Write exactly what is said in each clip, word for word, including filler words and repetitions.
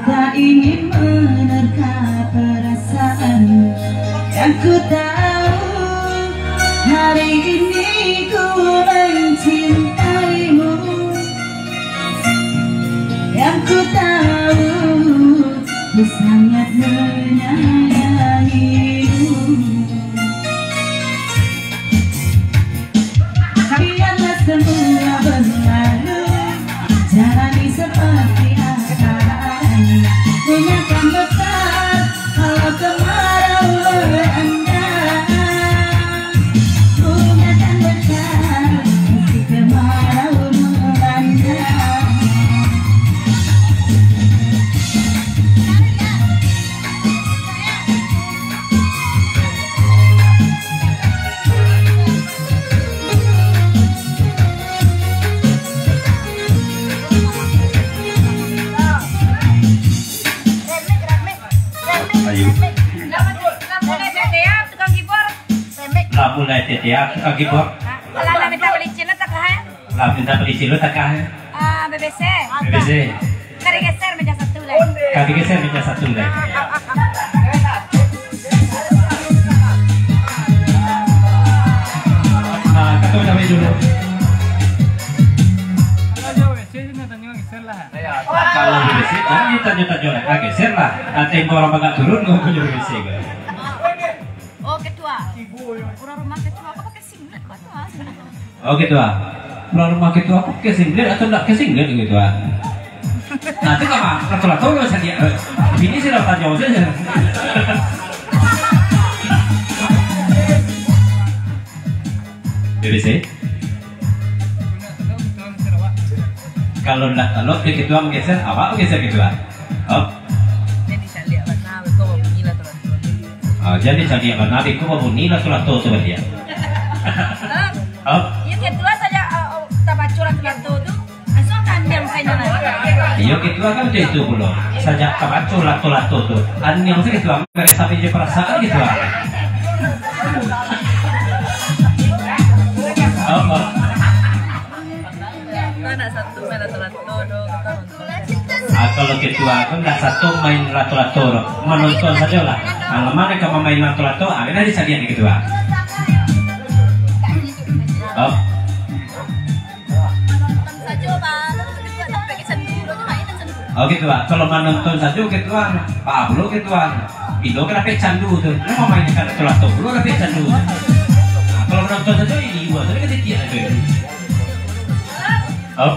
Tak ingin menerka perasaan yang ku tahu. Hari ini ku mencintaimu, yang ku tahu ku sangat menyayangimu. Biarlah semua berlalu, jalani seperti adanya. Bunga kan mekar kalau kemarau melanda. Bunga kan mekar meski kemarau melanda. Ayo. Lah mulai teteak tukang keyboard. Lah mulai teteak tukang keyboard. Lah, lah, lah, minta pelicin lah, tak tahan. Lah minta pelicin lu takah. Ah, B B C. B B C. Ka digeser meja satu lai. Ka digeser meja satu lai. Ah, kata damai dulu. Kalau B B C, jangan tanyo geser lah. Kalau B B C, jangan ditanyo-tanyo lah. Ah, geser lah. Nanti orang bangak turun, kau punya B B C kau. Oh, ketua. Urang rumah ketua, kau pakai singlet, ketua. Oh, ketua. Urang rumah ketua, kau pakai singlet atau ndak pakai singlet, ketua? Nah, tu kan, lato-lato lo sajo. Bini sudah tanyo sajo. B B C. Kalau ndak talok, ketua menggeser, awak menggeser, ketua. Oh. Jadi caliak bana, beko babunyi lato-lato. Ah, jadi caliak bana, beko babunyi lato-lato tu baliak. Hah? Iyo, ketua sajo, ah, oh, tabaco lato-lato tu, langsung taniang sajo lah. Iyo, ketua kan macam itu pulo. Sajak tabaco lato-lato tu, taniang sajo ketua, mereka sampai je perasaan ketua. Oh, oh. Nah, nak satu main lato-lato doh, kita nonton. Ah, kalau ketua tu ndak sato main lato-lato doh. Manonton sajo lah. Ah, lamah dek ka mamain lato-lato, ah, kena dicaliak di ketua. Oh. Manonton sajo, Bang. Sampai ke sandu, doh, main sandu. Oh, ketua. Kalau manonton sajo, ketua. Pak, pulo ketua. Bilo ka dapek candu tu. Lah mamainkan lato-lato, pulo dapek candu. Nah, kalau manonton sajo, ini dua, tapi kan titiak sajo. Oh.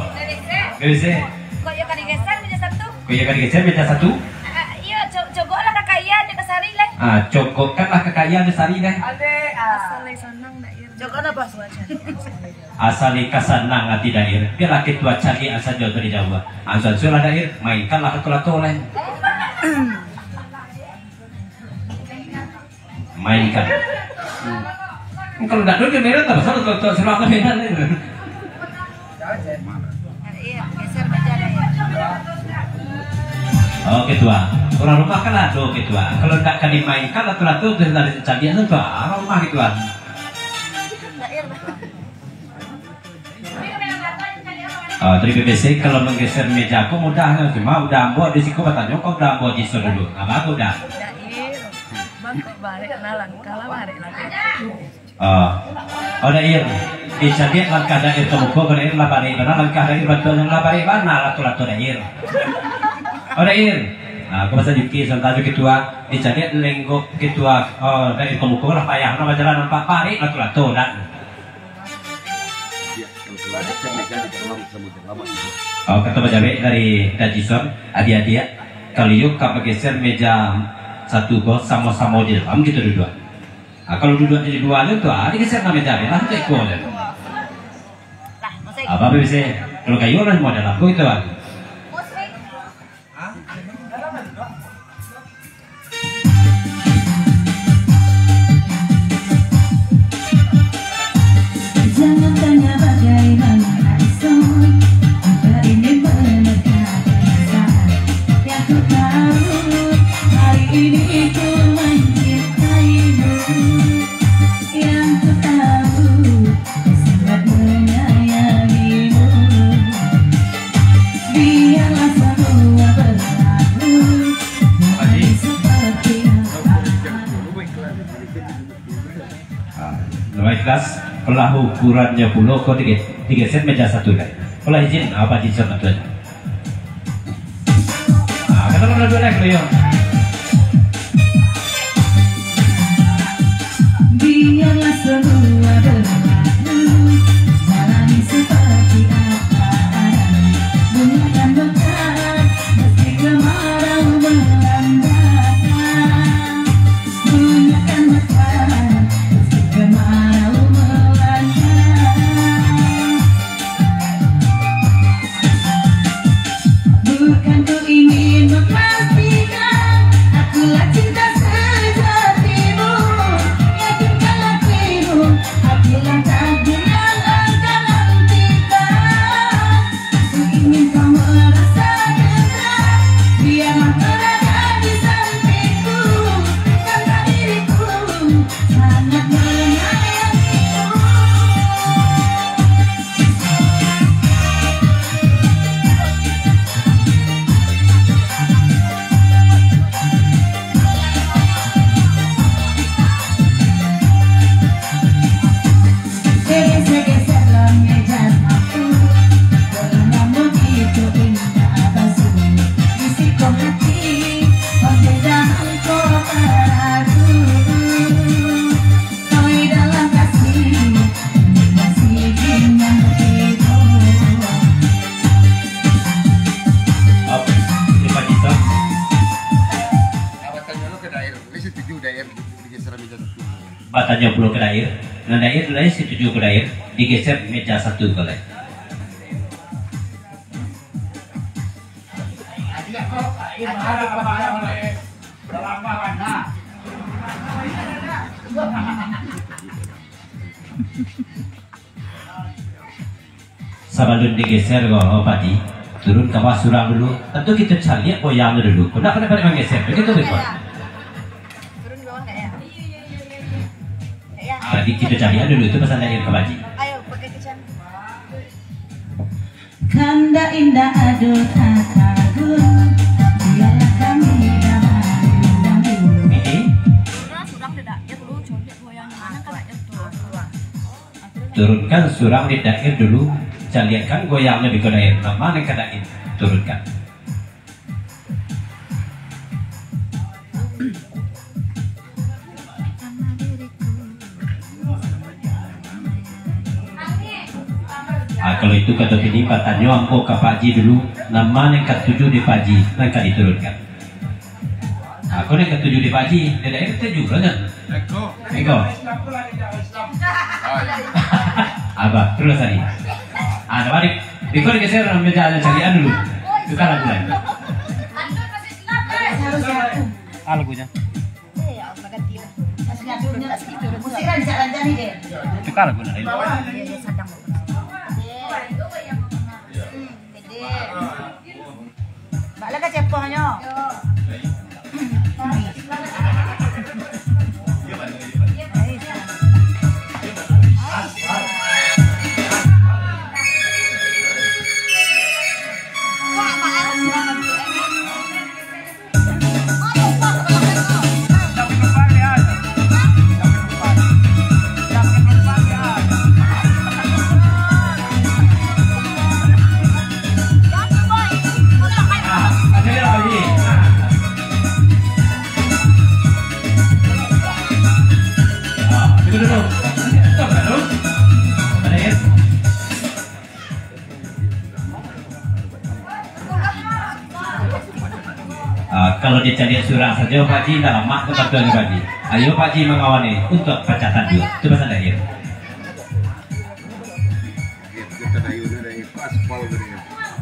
Gak bisa. Kok iyo ka digeser meja satu? Kok iyo ka digeser meja satu? Ah, iyo, co-, cogoklah ka kayia, cok ka sari lai. Ah, cogokkanlah ka kayia, cok sari lai. Ade, ah. Asal lai sanang, ndak, Ir? Cogoklah, Bos. Asal lai ka sanang ati, Dair. Biarlah ketua caliak sajo dari jauah. Ansua-ansua lah, Dair. Mainkanlah lato-lato lai. Mainkan. Hmm. Kalau ndak ada kamera, tak pasal tu, tu, sebelah kamera ni. Iya, geser meja deh. Oh, ketua. Urang rumah kan ado, ketua. Kalau ndak ka dimainkan lato-lato, tu dari caliak tu, tu, urang rumah, ketua. Ah, dari B B C, kalau manggeser meja ko mudah, cuma uda ambo di siko batanyo, ko uda ambo di siko dulu. Apo uda? Dair, bangkok barek lah, langkah lah barek lah. Ah. Oh, Dair, dicaliak langkah Dair ka muko, ko Dair lah barek bana langkah Dair, bantuan lah barek bana lato-lato Dair. Oh, Dair. Ah, ko pasal juki, santai jo ketua, dicaliak lenggok ketua, oh, Dair ka muko lah payah, nah, bajalan nampak barek lato-lato, dak. Oh, kato bajawek dari Dajison, adiak-adiak, kalau iyo ka bageser meja satu ko, samo-samo di dalam kito duduak. Ah, kalau duduak di lua tu, ah, digeser ka meja lah, tu iko je. Apo bisa? Kalau kayo lah, modal apo itu, ah? Jangan tanya bagaimana bisa, apa ini menerka perasaan yang ku tahu. Hari ini ku mencintaimu, yang ku tahu ku sangat menyayangimu. Baik, kelas, pelah ukurannyo pulo ko dige-, digeser meja satu, kan? Pelah izin, apa di sana tu? Ah, kata mana dulu, kan, beliau? Biarlah semua berlalu, jalani seperti apa adanya. Bunyikan medan, meski kemarau melanda. Bunyikan medan, meski kemarau melanda. Bukan ku ingin memastikan, akulah cinta sejatimu. Yakinkan hatimu, akulah takdir yang engkau nantikan. Ku ingin kau merasa tenang, biarlah berada di sampingku, karena diriku sangat menyayangimu. Geser-geserlah meja satu, dalam rambut itu indah basuh, di siko hati, membeda engkau padaku. Oi, dalam kasih, kasih dengan begitu. Up, terima kasih. Awatanyo lo ke daerah, ini setuju daerah digeser meja satu. Batanyo pulo ka Dair, nan Dair lai setuju ka Dair, digeser meja satu ka lai. Sabalun digeser ko, Pak Ji, turun ka bawah surang dulu. Tantu kito caliak goyang tu dulu. Kok ndak pandai-pandai manggeser, begitu, Bang? Turun di bawah ndak, ya? Ndak, ya? Ah, di-, kito caliak dulu, itu pasan dari ka Pak Ji. Ayo, pakai kecam. Kandak indak ado tatagun, biarlah kami damai dahulu. Oke. Surang, surang tidak, ya, dulu, coba goyang di mana, kan, ya, tuh. Turunkan surang di Dair dulu, caliakkan goyangnya di Dair. Nama nan ka Dair turunkan? Ah, kalau itu kato kini, batanyo ambo ka Pak Ji dulu, nama nan katuju di Pak Ji, nan ka diturunkan. Ah, ko nan katuju di Pak Ji, di Dair katuju lah, kan? Eko. Eko. Ah, iya. Abah, terus tadi. Ah, coba di, Eko digeser meja, calian dulu. Tukar lagu lain. Ah, lagunya. Tukar lagu lain. Bak lah ka cepohnyo. Ah, kalau dicaliak surang sajo, Pak Ji, indak lamak tu bantuan Pak Ji. Ayo, Pak Ji, mangawani untuak pacatan juo. Tu pasan Dair.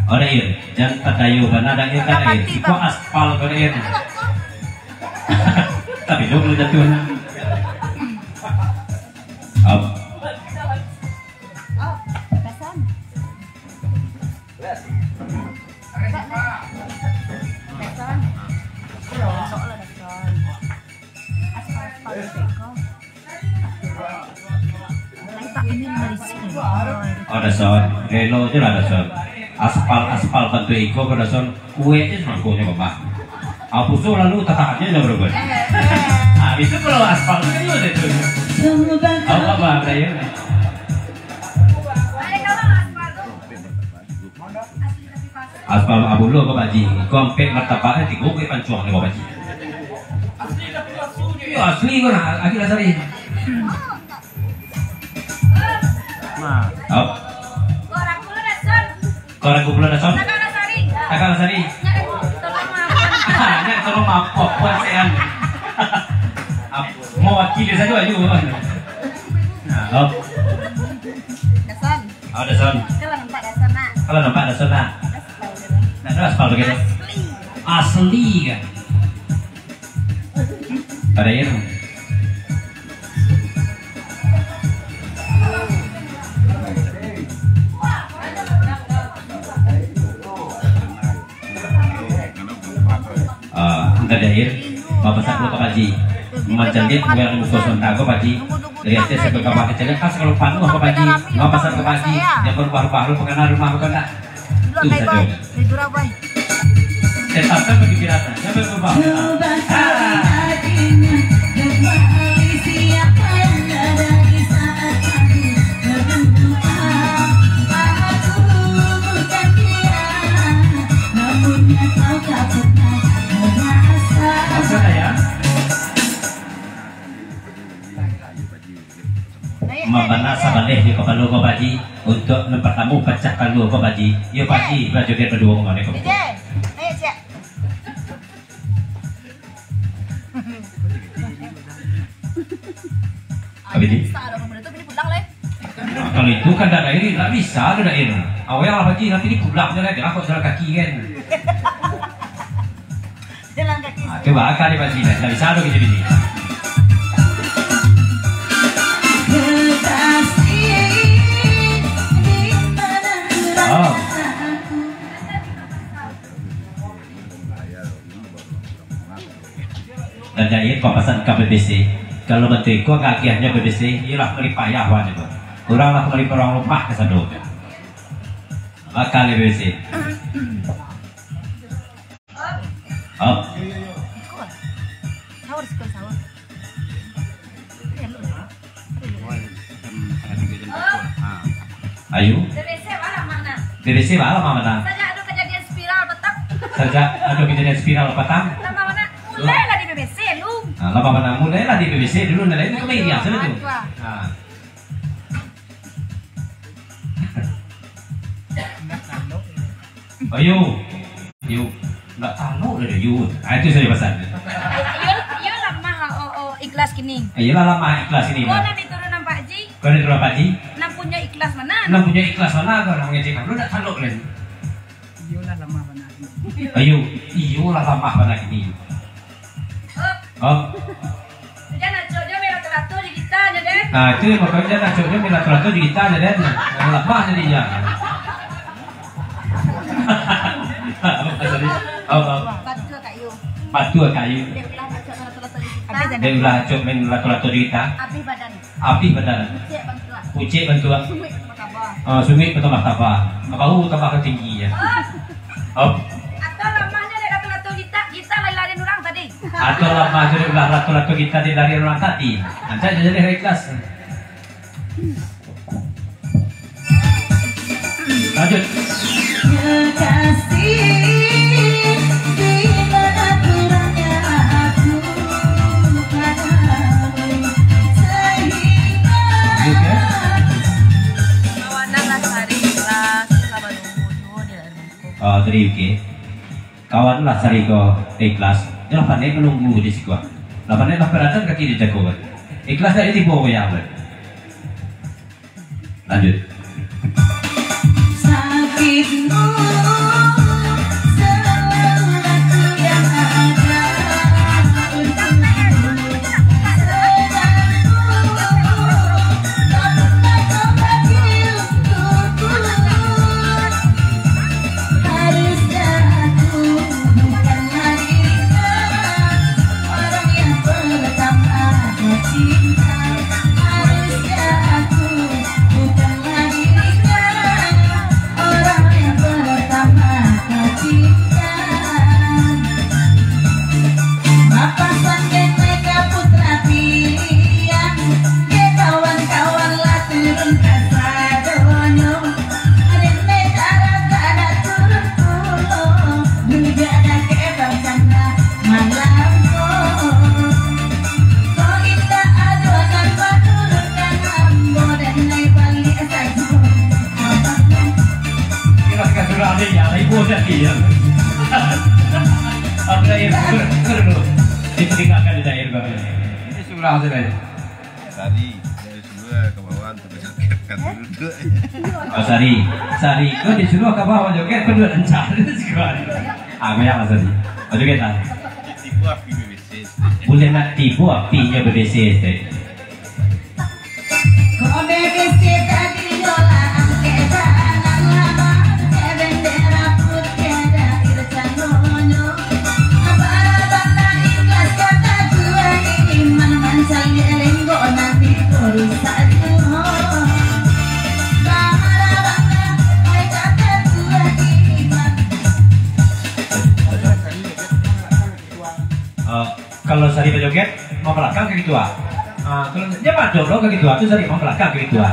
Oh, Dair. Jan tadayo bana, Dair, kan, Dair. Siko aspal ko, Dair. Tapi tu boleh jatuah. Up. Oh, Dason, relo je lah, Dason. Aspal-aspal bantuak iko ko, Dason. Kuek je semangkonyo, Bapak. Ah, puso lalu tatahannyo nyo barubaik. Ah, itu kalau aspal tu kan juga tu. Apa, Bang? Aspal Abulo ko, Pak Ji. Ko ampek martabak, eh, tigo ko pancuang ko, Pak Ji. Iyo, asli ko nah, Agilah Sari. Nah. Hop. Ko Rangkupulo Dason. Takak Lasari. Takak Lasari. Nyak, tolong maaf. Nyak, tolong maaf. Puasean. Ap-, mawakili sajo, ayo. Nah, hop. Dason. Oh, Dason. Kalau nampak Dason, nak. Kalau nampak Dason, nak. Aspal, gitu. Nah, itu aspal begitu. Asli. Asli, kan? Pada air. Ah, angka jahir, bapasan dulu ka Pak Haji. Mancaliak bulan muko sontak ko, Pak Haji. Dari ateh sampai ka bawah, kecaliak, ah, kalau panuah ko, Pak Haji. Bapasan ka Pak Haji, jan barubah-rubah lo, pakana rumah ko ndak. Tu sajo. Tetapkan bagi pirata, siapa yang berubah? Ah. Maksudnya ya? Mambana sabaleh di kapalo ko, Pak Haji, untuak nan partamo pacah kalua ko, Pak Haji. Yo, Pak Haji, bajoget baduo mangko ko. Habis ni? Nah, kalau itu kan dah Dair, ndak bisa tu Dair. Awal lah Pak Haji, nanti dia pulang je lah, dia kok jalan kaki kan. Jalan kaki. Ah, coba akal dia Pak Haji, ndak bisa tu kita bini. Oh. Dan Dair papasan ka B B C. Kalau bantuak iko ka agiahnyo B B C, iyolah kembali payah wan itu. Urang lah kembali barang rumah ka sado. Bakal B B C. Hop. Sahur, sahur, sahur. Ayo. B B C baa lamah mah nah. B B C baa lamah mah nah. Sajak ado kajadian spiral patang. Sajak ado kajadian spiral patang. Lamah mah nah. Mulailah di B B C lu. Ah, lamah mah nah. Mulailah di B B C dulu, nah, lain ka media sana tu. Ah. Ayo. Yo, ndak tahu lah dah, yo. Ah, itu sajo pasan. Yo, yo lamah, oh, oh, ikhlas kini. Iyolah lamah ikhlas kini. Ko lah. Nan diturunan Pak Haji. Ko lah diturunan Pak Haji. Nan punyo ikhlas mah nah. Nan punyo ikhlas mah nah, ko urang mangecek. Lu ndak tahu lah. Iyolah lamah bana kini. Ayo, iyolah lamah bana kini. Oh. Jan acok jo main lato-lato jo gita nyo, Den. Nah, itu mako jan acok jo main lato-lato jo gita nyo, Den. Nah, lamah jadinyo. Apa tadi? Apa? Batua kayu. Batua kayu. Dek ulah acok main lato-lato jo gita. Dek ulah acok main lato-lato jo gita. Abih badan. Abih badan. Pucek bantuak. Pucek bantuak. Sungguik batambah taba. Ah, sungguik batambah taba. Bau tambah tinggi, ya. Oh. Hop. Atau lamahnyo dek lato-lato gita, gita lari-larian urang tadi. Atau lamahnyo dek lato-lato gita dilarian urang tadi. Rancak jadi ikhlas. Lanjut. Kekasih, di mana kurangnya aku padamu, sehingga Lanjut, ya. Kawanan lah sari ikhlas, sabar nunggu juo di dalam. Oh, tadi oke. Kawan lah sari ko ikhlas. Lah pandai manunggu di siko. Lah pandai lah padatang kaki di jago kan. Ikhlas dak tibo ko ya, Bang. Lanjut. Sakitmu selalu aku yang ada untukmu. Sedangku tak pernah kau pergi untukku. Harusnya aku bukanlah dirinya orang yang pertama kau cinta. Harusnya aku bukanlah dirinya orang yang pertama Pulang sudah. Sari, dari Suluah ka bawah tu bajoget kan duduk. Oh, Sari. Sari ko di Suluah ka bawah joget, ko duduak rancak. Ah, goyang lah, Sari. Oh, joget lah. Tibo api B B C. Buliah nak tibo apinyo B B C, teh. Eh, kalau Sari bajoget, mambalakang ka Ketua. Ah, kalau dia madok lo ka Ketua tu, Sari mambalakang ka Ketua.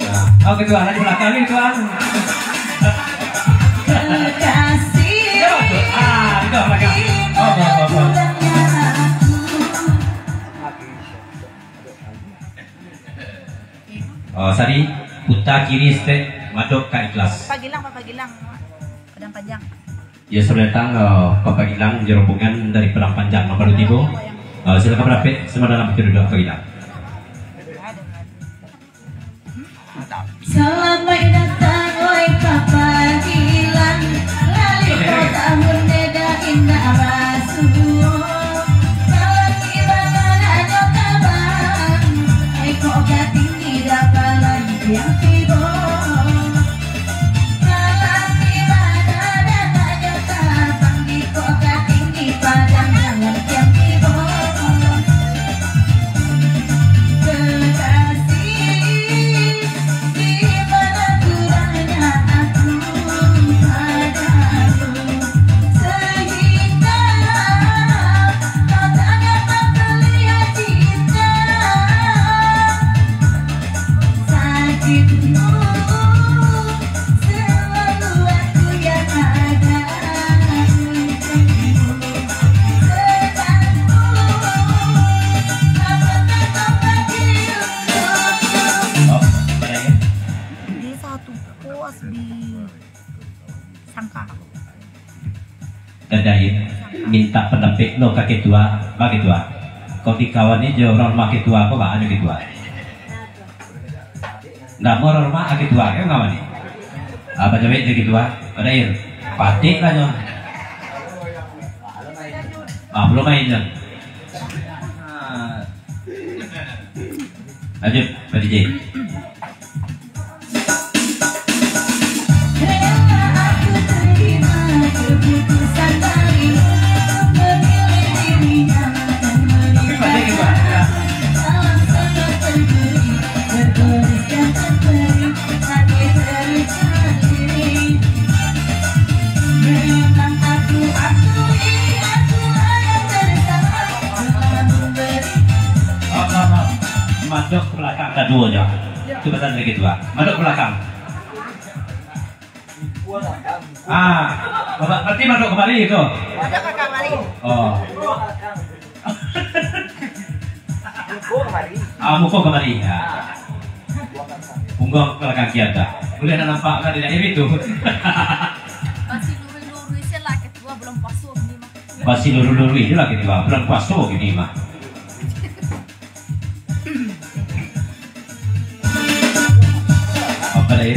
Ah, oh, Ketua, lah di balakang ni, Ketua. Dia madok. Ah, di balakang. Oh, oh, oh, oh. Oh, Sari, puta kiri stek, madok ka Ikhlas. Pagilang, Pak, Pagilang. Padang Panjang. Ya, selamat datang, eh, Bapak Gilang, jo rombongan dari Padang Panjang, nan baru tibo. Eh, silakan barapek, samo dalam pintu duduak, Bapak Gilang. Salamaik datang, oi Bapak Gilang. Lalih ko tahun beda indak basuo. Salam di bana nyo tabang, iko ka tinggi dapalan yang tibo. Di satu pos di Sangka. Dadain mintak pandapek lo ka ketua, ba ketua. Kau dikawani jo urang rumah ketua, kau ba jo ketua. Ndak mau urang rumah ketua, kan kawan ni. Apa jawab jo ketua? Dadain. Patik lah nyo. Ah, belum main nyo. Lanjut, Pak D J. Madok ka balakang kaduonyo. Tu pasan dari ketua. Madok ka balakang. Ah, berarti madok kamari tu. Madok ka kamari. Oh. Ah, muko kamari. Ya. Pungguang ka balakang kian dah. Buliah nak nampak kan dari itu. Masih lurus-lurus je lah ketua, bulan puaso ni mah. Masih lurus-lurus je lah ketua, bulan puaso ni mah. Apa dah ya?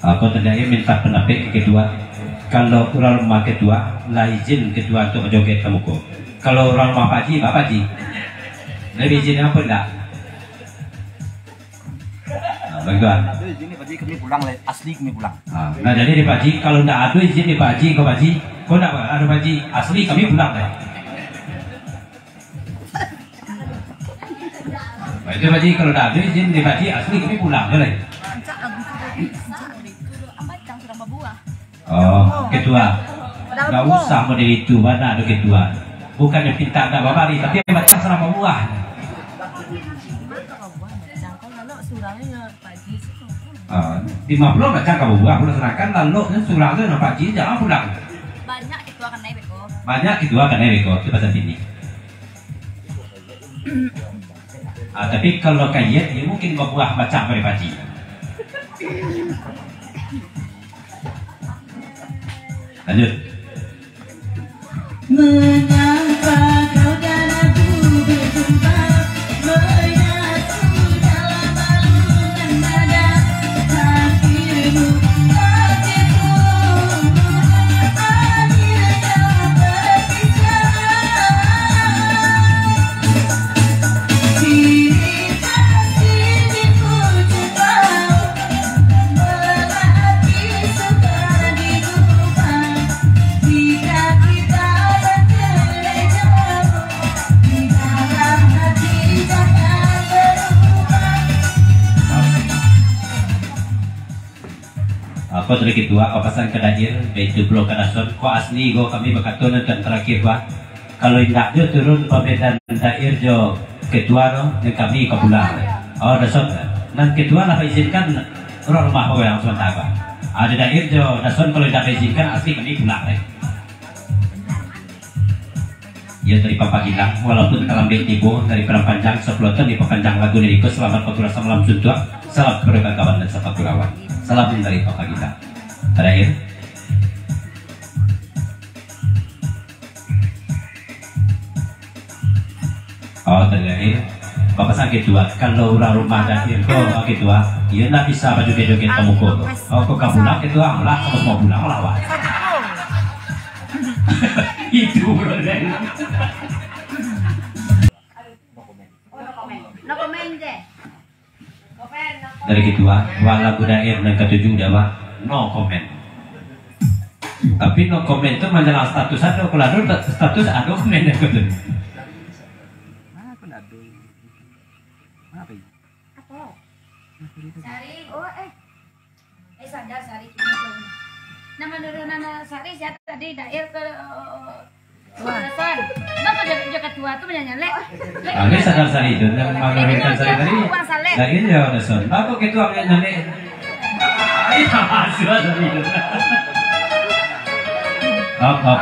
Apa tadi minta pandapek ka ketua? Kalau urang rumah ketua, lah izin ketua tu bajoget ka muko. Kalau urang rumah Pak Haji, Pak Haji. Lah izin apo ndak? Nah, bagi tuan. Ado izin ni, Pak Haji, kami pulang lah. Asli kami pulang. Ah, nah, jadi di Pak Haji, kalau ndak ado izin di Pak Haji, kau Pak Haji, kau ndak ado Pak Haji, asli kami pulang lah. Nah, itu Pak Haji, kalau ndak ado izin di Pak Haji, asli kami pulang lah. Rancak lagu tu, rancak. Apa cang sudah berbuah? Oh, ketua. Nggak usah model itu, bana tu ketua. Bukannya pinta ndak babari, tapi macam salah babuah. Ah, lima puluh macam ka babuah, pulang sedangkan lalok surang tu nak pagi, jangan pulang. Banyak ketua kanai beko. Banyak ketua kanai beko, itu pasal tinggi. Ah, tapi kalau kayet, dia mungkin babuah macam dari pagi. Lanjut. Mengapa kau dan aku berjumpa, menyatu dalam balungan dada? Takdirmu tak ditunggu, akhirnya berpisah. Diri kasih di ujung bawah. Apo tadi ketua, papasan ka Dair, baitu pulo ka Dason, ko asli ko kami bakato nan tarakhir, Pak. Kalau indak jo turun pamerintahan Dair jo ketua tu, nan kami ka pulang. Oh, Dason. Nan ketua lah izinkan urang rumah ko yang samantaro. Ah, di Dair jo Dason kalau indak izinkan, asli kami pulang, eh. Iyo, dari Papagilang, walaupun talambek tibo, dari Padang Panjang, sapuluah tahun dipapanjang lagu liriko, selamat bakurasa malam suntuak, salam kepada kawan dan sapatu lawan. Salam dari Papagilang. Terakhir. Oh, tadi lagi. Bapak sakit tua. Kalau urang rumah dan info sakit tua, iyo ndak bisa bajoget-joget ka muko tu. Oh, kok ka pulang ketua, lah, kamu mau pulang lah, wah. Itu, bro, deh. No comment je. Dari ketua, wala budair nan katuju dah, Pak. No comment. Tapi no comment tu manyalang status ado, kalau ado status ado comment yang katuju. Mana aku nak ado? Mana apa ini? Apa? Sari. Oh, eh. Eh, sadar Sari kini tu. Nah, menurut Nana Sari, siapa tadi Dair ke, eh, Wah. Alasan. Bapa jo, jo ketua tu banyak nyalek. Ah, ni sadar Sari tu, nan mangalahirkan Sari tadi. Uang salek. Dah ini ya, Dason. Bapa ketua banyak nyalek. Ai, sudah Sari tu. Up, up.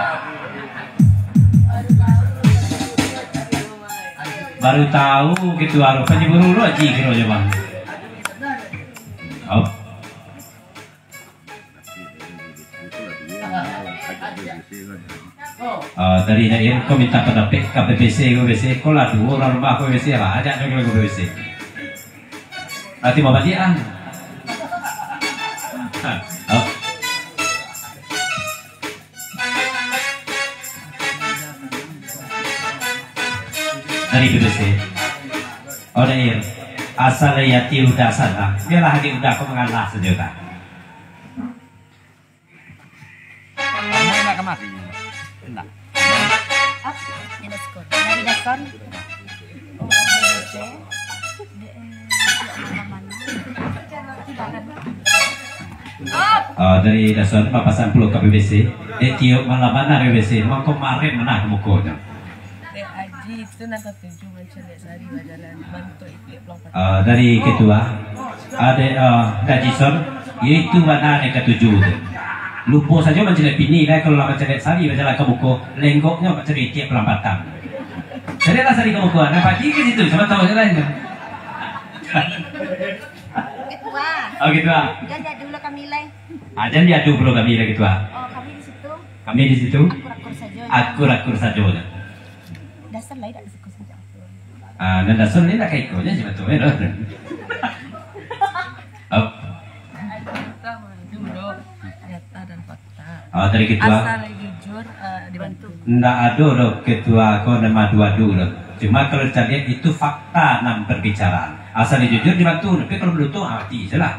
Baru tahu ketua tu, panjiburu lu aji kiro je, Bang. Up. Ah, dari Naim, kau minta pandapek ka B B C, ko B B C, ko lah duo urang rumah ko B B C lah, ajak dulu ko B B C. Nanti mau baliak ah. Ah. Dari B B C. Oh, Naim. Asal ati udah sanang. Biarlah ati udah ko mangalah sajo dah. Kamu nak kemari? Enggak. Up, minus skor. Dari Dason. Oh, B B C. D E, mana? Up. Ah, dari Dason, papasan pulo ka B B C. Dek tiok malam mana B B C? Mangko marep mana mukonyo? Dek Aji, itu nak katuju. Ah, dari ketua, ade, ah, Dajison, iyo itu bana nan katuju tu. Lupo sajo mancaliak pini, dah kalau lah mancaliak Sari bajalan ka muko, lenggoknyo mancaliak itiak palampatan. Caliaklah Sari ka muko, nah, pagi ka situ, samo tahu je lah itu. Ketua. Oh, ketua. Jan diadu lah kami lai. Ah, jan diadu pulo kami lah, ketua. Oh, kami di situ. Kami di situ. Akur-akur sajo. Akur-akur sajo. Dasar lai dak suko sajo. Ah, nan Dason ni nak ka iko je, siapa tu, eh, doh. Up. Kita maju, doh. Nyata dan fakta. Ah, dari ketua. Asal jujur, eh, dibantu. Ndak ado doh ketua ko nan madu-adu doh. Cuma kalau caliak itu fakta nan berbicara. Asal jujur dibantu, tapi kalau belum tu, ah, mati je lah.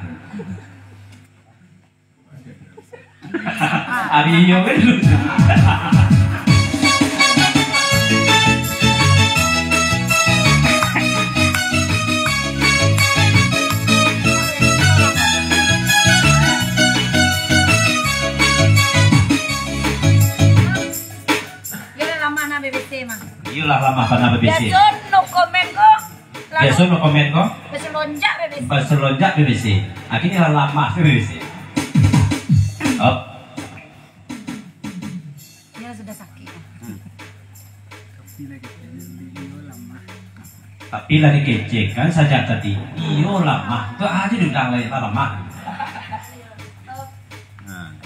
Ari iyo kan. Iyolah lamah nah B B C mah. Iyolah lamah bana B B C. Biaso no comment ko. Biaso no comment ko? Basalonjak B B C. Basalonjak B B C. Akhirnya lah lamah B B C. Up. Dia sudah sakit. Tapi lah dikecek kan sajak tadi. Iyo lamah. Tu aja diundang lagi, tak lamah.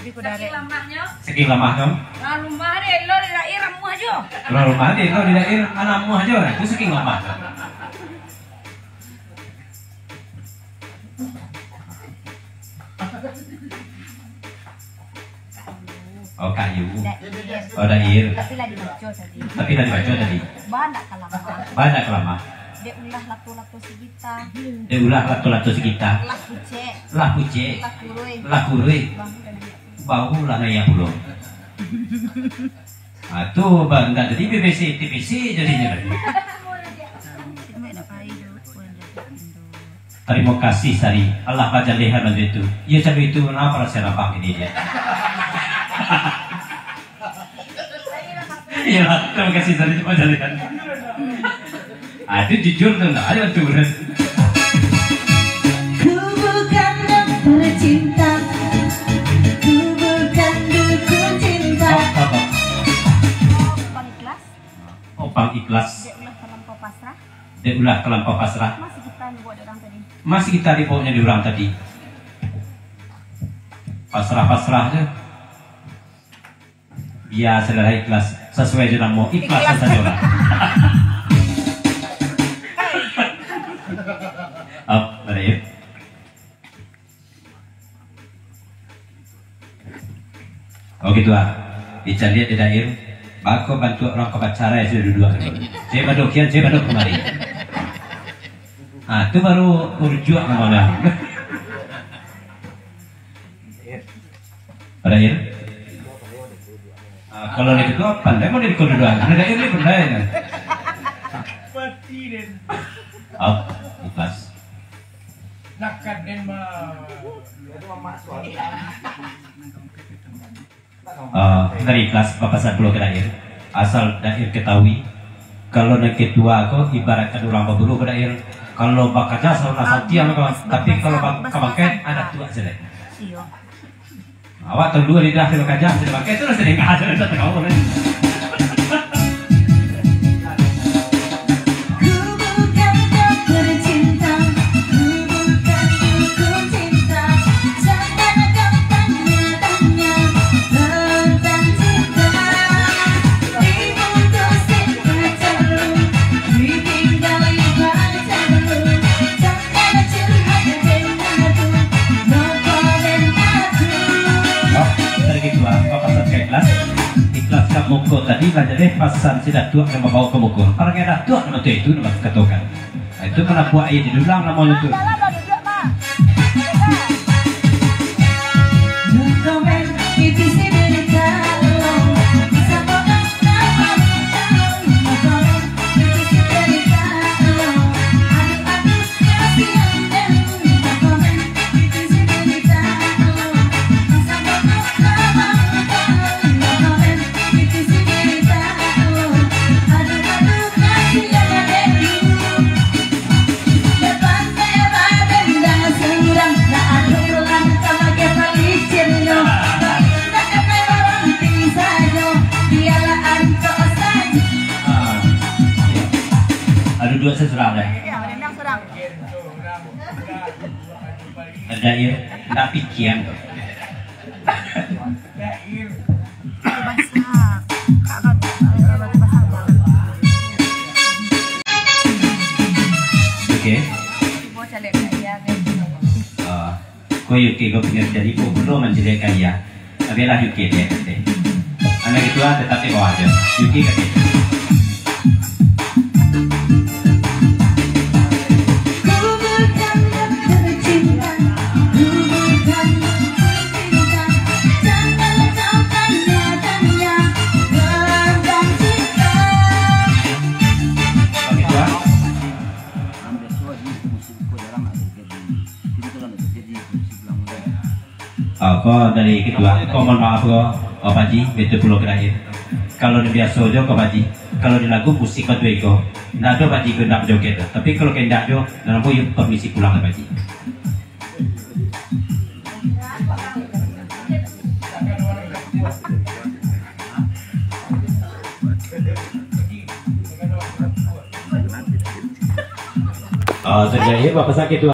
Saking lamahnyo. Saking lamahnyo. Urang rumah deh, lo di dair ramuah jo. Urang rumah deh, lo di dair ramuah jo. Nah, itu saking lamahnyo. Oh, kayu. Dair. Oh, dair. Tapi lah dibaco tadi. Tapi lah dibaco tadi. Ba ndak ka lamah. Ba ndak ka lamah. Dek ulah lato-lato sagita. Dek ulah lato-lato sagita. Lah pucek. Lah pucek. Lah kurui. Lah kurui. Bahu lah naiak. Bahu lah naiak pulo. Ah, tu ba-, ndak jadi B B C, T B C jadinyo. Cuma nak pai dulu, pun jadi Indo. Tarimo kasih, Sari. Alah, bajalehan macam itu. Iyo, macam itu, kenapa rasa lapang ini dia? Iyolah, tarimo kasih, Sari, bajalehan. Ah, itu jujur tu, ndak ado tu. Ku bukan dokter cinta, ku bukan dukun cinta. Opang ikhlas. Opang ikhlas. Dek ulah talampau pasrah. Dek ulah talampau pasrah. Masih kita dibawa dek urang tadi. Masih kita dibawa dek urang tadi. Pasrah-pasrah je. Bia salah ikhlas, sasuai jo namo, ikhlas. Ikhlas sajolah. Up, balik. Oh, gitu ah. Dicaliak di dair, bako bantuak urang ka bacarai sudah duduak tu. Cek badok kian, cek badok kamari. Ah, tu baru urjuak namonyo. Pada ya? Ah, kalau di ketua pandai mau di ketua dulu. Ada dair ni pandai kan? Pati den. Oh, ikhlas. Lakat den ma. Ah, dari ikhlas bapasan pulo ka dair. Asal dair ketahui, kalau nan ketua ko ibaratkan urang baburu ka dair. Kalau bakaja salah satu tiang ko, tapi kalau ba-, ka bangkai, ada tuak selek. Iyo. Awak tahu dua lidah, kalau kajam, sudah pakai, tu lah sering ada, tak tahu lah. Ku bukan dokter cinta, ku bukan dukun cinta, jangan kau tanya-tanya tentang cinta. Diputusin pacar lu, ditinggali pacar lu, Oh, dari gitu lah, papasan ka ikhlas. Ikhlas ka muko tadi lah, jadi pasan si Datuak nan mambawa ka muko. Parangai Datuak nan batua itu nan katokan. Nah, itu mana buah aia di dulang namonyo tu. Ah, iya. Ado duo surang deh. Iyo, ado surang. Ado iyo, tapi kian. Bahasa. Kak, kak, kak, bahasa apa? Oke. Cubo caliak ka aia, guys. Ah. Ko iyo, oke, ko pinggir jadi, ko budo mancaliak ka aia. Tapi lah, oke, deh, deh. Anak itu lah, tetap di bawah aja. Oke, oke. Oke, tuan. Ah, ko dari ketua, ko mohon maaf ko, oh, Pak Haji, betul pulo ka dair. Kalau di biaso jo ko, Pak Haji, kalau di lagu musik batua iko, ndak ado Pak Haji ko ndak bajoget. Tapi kalau ka indak jo, dalam pun permisi pulang lah, Pak Haji. Ah, terjadi apa sakit tu?